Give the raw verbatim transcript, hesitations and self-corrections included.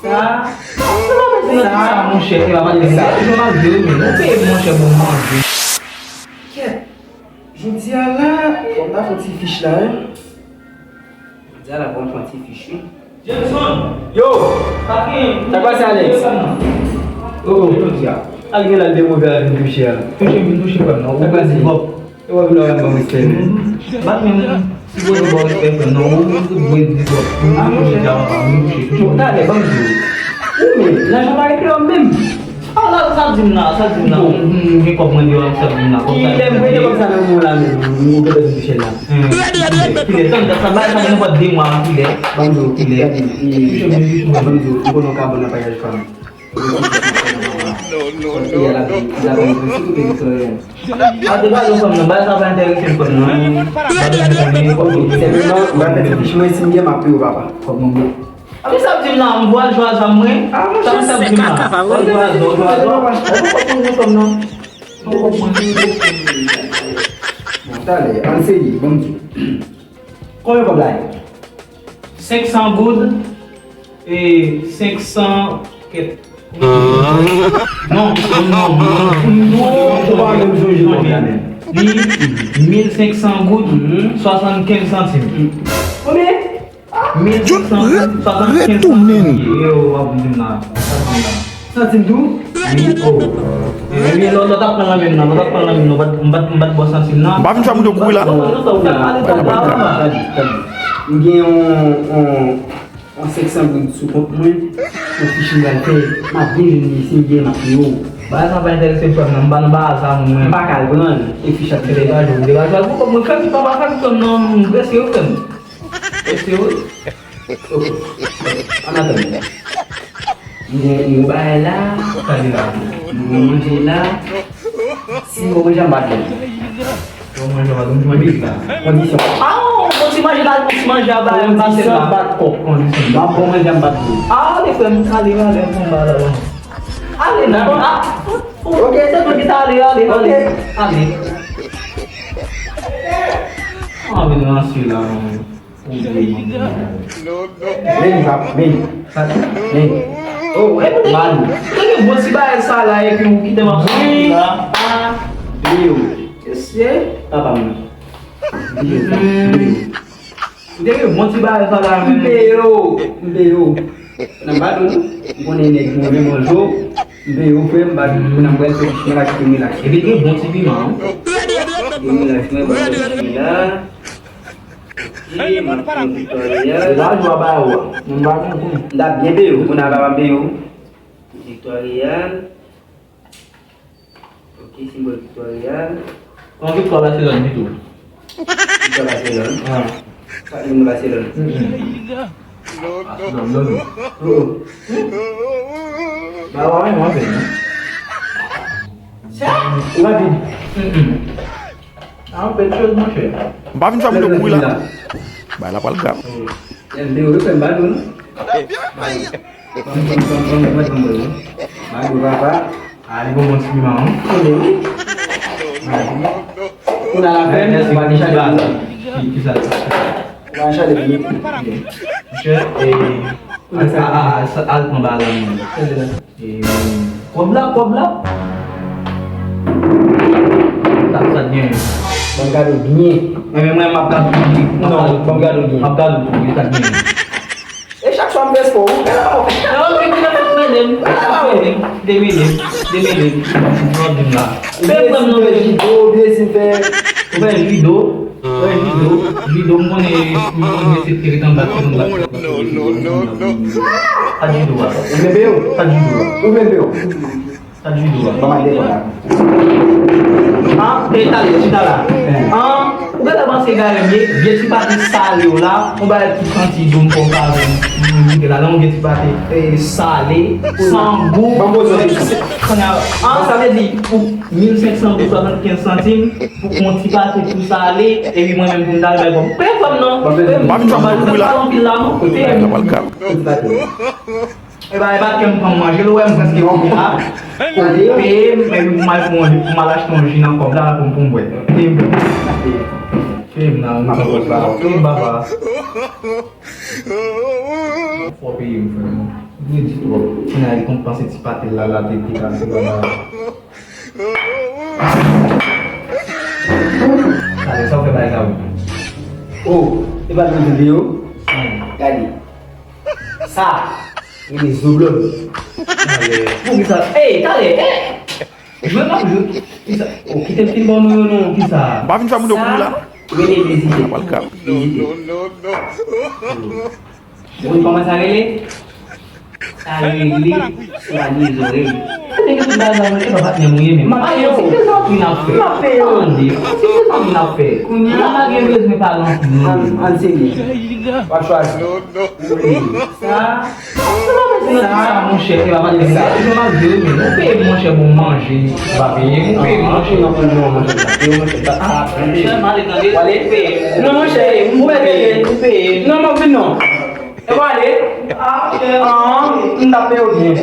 Sa, sa, monchè, e pa pale sa. Yo mal vle, men nou peye, monchè, bon manje. Kèt, jodi a la, fò m ta fè yon ti fich la, wi. Jodi a la, fò m fè yon ti fich, wi. Jameson! Yo! Sa k gen? Sa k pase, Alex? Oh, jodi a. Al gen la, l de move al vin touche a. Touche m, vin touche frè m nan. Ou pase vòp. E w ap vin la ban m respè, men. M pa t menm sipoze ba w respè, frè m, non. Ou dwe di bòs. Ah, monchè. Yo, talè, ban m di w. Ou menm, lajan pa rete la menm. Ah, la, sa di m la, sa di m la. M, m gen kòb mwen deyò, sa di m la. Kilè m prete kòb sa nan men w la menm? M gentan di Michel la. Kilè, tann, sa bay sa gen nenpòt de mwa, kilè. Ban m di w, kilè. Ban m di w, m konnen w ka bon nan payaj pa m. Sèlman, mwen fè ti fich mwen, si m gen, m ap peye w, papa. Kòb mwen gen. Api sa ap di m la, m vwal jwa zam mwen. Sa m sa ap di m la. Vwal jwa zam, vwal jwa zam. Ou pa konprann kòb non. Ou pa konprann. Bon, talè, ann seri, ban m di. Konbyen kòb la ye? Senk san goud. E senk san kèt. Non, non, non, non. Non, ou pa menm sonje kòb la menm. Li mil senk san goud, swasannkenz santim. Konbyen? Mil senk san goud, swasannkenz santim. Yo, w ap di m la. Santim tou? Wi, oh. Ebyen, lò, lò t ap pran nan men m nan, lò t ap pran nan men m nan, m pa t, m pa t, m pa t ba w santim nan. M pa vin fè moun yo kouri la, non. Tande, tande, tande. M gen yon, yon, yon senk san goud sou kont mwen, yon fich m pral fè, m ap byen jwenn li, si m gen, m ap peye w. Bagay sa pa enterese m, frè m nan, m pa nan bagay sa, mwen. M pa ka al pran l, e fich ap peye. Degaje w, degaje w, degaje w, mwen, frè m, pa, pa fè m, frè m nan, m prese, wi, frè m. Prese, wi. Ok. An atandan. M gen yon bagay la. Sa gen la? M gen manje la. Si m manje, m bat li. Bon, manje, manje, manje la. Kondisyon. Ah, bon ti manje la, bon ti manje a ba, m pase la. Kondisyon bat kòk. Kondisyon. M ap bon manje, m bat li. Ah, lè frè m, ale, ale, konba la, bon. Ale, non, ah, ok, se tou ki ta ale, ale, ale. Ok. Ale. Ah, vin ranse la, non. Vini, pap, vini. Vini. Oh, e pou te gen bon ti bagay sa la, epi ou kite m ap soti la. Vini, ou. Mesye. Papa m nan. Vini, vini. Ou te gen bon ti bagay sa la, men. M peye w. M peye w. Nan ba nou, m konnen nèg mwen menm yon jou. M peye w, frè m, ba nou, nan mwen, se mwen la ki te relax. Epi gen bon ti piman, wi. Gen relax, mwen, ba nou, la. Ki m ap pran Victoria. Se la jwa ba yo a. Mwen pa konn konn. M t ap byen peye w, kounye a papa m peye w. Victoria. Ok, simbòl Victoria. Yon viktwa Barcelone pito. Viktwa Barcelone? Ah. Sa ki vin Barcelone? Mm-mm. Barcelone, non, non. Oh, oh. Ba, ba, mwen, mwen, mwen. Sa? Ou rapid. Mm-mm. Ah, bèl choz, monchè. M pa vin fè moun yo kouri la. Bay la pral grav. Lè m dewe fè m pa dou non. Ban m, ban m, ban m, ban m, ban m, ban m, ban m. Ba dou papa. Ah, li bon, bon ti piman, wi. Konnen wi. Kounye a la fè m, ou pa deja la. Ki, ki sa? Ou pa deja de. Monchè, e, al, al, al, al pran ba la, mwen. E, kòb la, kòb la. Sa, sa t genyen. Ban m gade w byen. Mwen menm, mwen, m ap gade w byen. Non, ban m gade w byen. M ap gade w tou, e sa t genyen. E chak fwa m fè spò, ou fè la, ou. Non, men ki nan fè mele m. Demele m, demele m, demele m. Non, di m la. Fè m pran non, men. Ou fè judo, ou fè judo. Wè, judo, judo, m konnen, m konnen se te ret anba, te ret anba. Pa t judo a. Ou vle peye w? Pa t judo a. Ou vle peye w? Pa t judo a. Ban m al defann la. An, e talè, chita la. An, ou gentan panse gade vye, vye ti pate sale w la, yon bagay ki santi dou m fò w pa vin, m, m, m, la, la, yon vye ti pate, e, sale, san gou. Ban m poze yon kesyon. Kounye a, an, sa vle di, pou mil senk san gou swasannkenz santim, pou yon ti pate tou sale, epi mwen menm pou m ta al bay kòb. Peye kòb non. Peye m. Pa vin fè m kouri la. Anpil la non. Peye m. Sa pral grav. E ba, e ba kè m pran manje l, ou wè m prèske fini la. Ou peye m, epi pou m al pran, pou m al achte yon ji nan kòb la, pou m, pou m bwè. Peye m. M nan, m nan, m nan, m nan, m nan. Fò peye m, frè m. Li di twòp. Kounye a, li konn panse ti patèl la, la, te, te kase, baba. Talè, sa w fè bagay sa, wi? Oh, e pa nan videyo? Hmm. Gade. Sa, rele zoblòd. Talè. Poukisa? Ey, talè, ey! Jwe m ap jwe. Kisa? Oh, kite m fin ban nou yo non, kisa? M pa vin fè moun yo kouri la, non. Rele Dezide. Sa pral grap. Dezide. Ou konn kòman sa rele? Sa rele swanye zòrèy. Kote ki tout bagay sa rele? E pa patnè m ou ye menm. M ap peye w. Se de zanmi n ap fè. M ap peye w. Tande, se de zanmi n ap fè. Kounye a, m pa gen bezwen pale anpil. Ann, ann serye. W ap chwazi. Ou rele sa. Sa, monchè, e pa pale de sa. Jan m ap di w, men, ou peye m, monchè, bon manje, ou pa peye m, ou peye m, monchè. Non, non, non, monchè, ou pa peye m, monchè, sa, sa, monchè. Wale? Non, monchè, ou peye, ou peye. Non, m ap vin non. E wale? Ah, monchè. Ah, m t ap peye w byen.